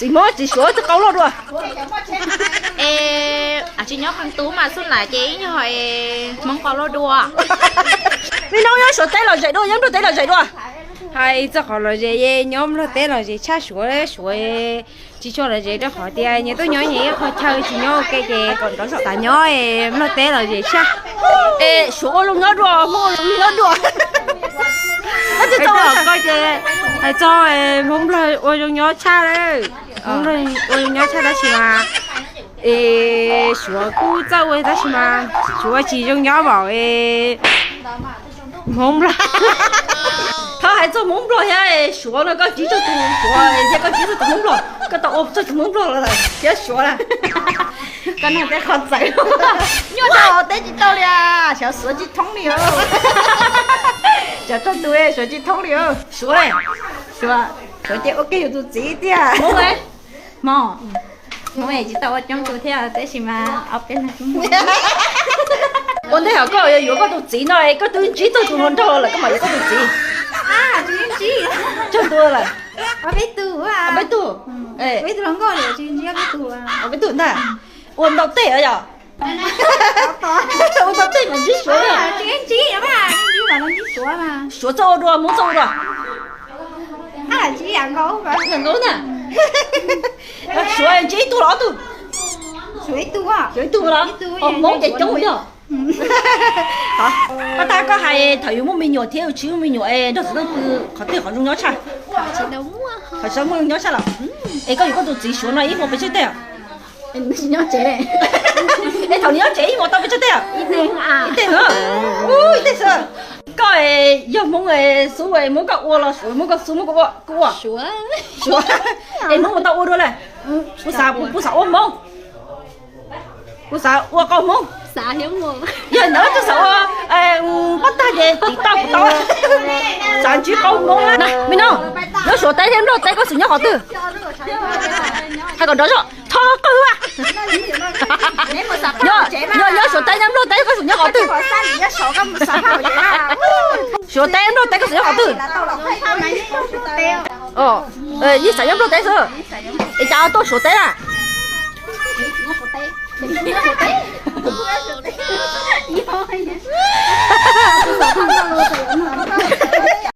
Txiv Hmoob txiv Suav txoj qau loj dua. Es tsis nyob qee tus mas xub ntais ces ib nyuag Hmoob qau loj dua. Me no nyob Suav teb lom zem dua, nyob Nplog teb lom zem dua. Hais txog qhov lom zem, nyob Nplog teb lom zem tshaj Suav, Suav tsis tshua lom zem rau qhov tias nyias tuaj nyob nyias ib qho chaw tsis nyob ua ke ces kom nrov saum tas nyob Nplog teb lom zem tshaj. Es Suav ua zoo nyob dua, Hmoob ua zoo nyob dua. Hais txog Hmoob Nplog ua zoo nyob tshaj lawm. Hmoob Nplog ua zoo nyob tshaj tab sis mas es Suav kuj txawj ua tab sis mas Suav tsis zoo nyob npaum Hmoob Nplog. Thaum hais txog Hmoob Nplog thiab Suav no koj ntsib txog tus Suav thiab koj ntsib txog tus Hmoob Nplog, koj tau ua txog tus Hmoob Nplog los thiab Suav na? Koj nug tej qhov txawv. Nyuaj tau teb tsis tau li, xyov Suav tsis thoob li os. Xyov txog tus Suav tsis thoob li os. Suav, Suav, Suav ces ua kiag yus tus txiv tiag. Hmoob, Hmoob es tsis tau ua coob tus thiab tab sis mas ob peb leeg. Ua ntej hos koj yuav yuav koj tus txiv no es koj twb ntsib txog tus hluas nraug lawm koj mam yuav koj tus txiv? Tsis ntsib. Txog tus lawm? Ob peb tug. Ob peb tug. Peb tug hluas nkauj, peb tug ntag. Ua ntau tej os yom? Ua ntau tej mas ntsib Suav. Suav txawj ua dua, Hmoob txawj ua dua. Nkaus na. Suav ntsib ib tug los ob tug? Suav ib tug los? Hmoob ces coob yog. Pab tab koj hais thaum yus muaj me nyuam thiab yus tsis muaj me nyuam es nrog txiv neej pw qhov twg qhov zoo nyob tshaj? Qhov tsis muaj zoo nyob tshaj los? Es koj yuav koj tus txiv Suav no ib hmo pes tsawg teg? Es thaum nws nyob tsev ib hmo tau pes tsawg teg? Ib teg xwb. Koj yog Hmoob xub es muab koj ua los Suav muab koj xub muab koj ua? Kuv ua Suav. Es Hmoob ua tau ua dua lawm? Kuv xav, kuv xav ua Hmoob. Kuv xav ua qau Hmoob. Yog ntawd koj xav ua pob tag ces tiv tauj kuv tau. Xav ntsib qau Hmoob na. Me no, nyob Suav teb thiab Nplog teb koj xav nyob qhov twg? Hais kom nrov zog, tho qawg a. Nyob Suav teb nyob Nplog teb koj xav nyob qhov twg? Suav teb Nplog teb koj xav nyob qhov twg? Yeej xav nyob Nplog teb xwb. Es cas tuaj Suav teb na?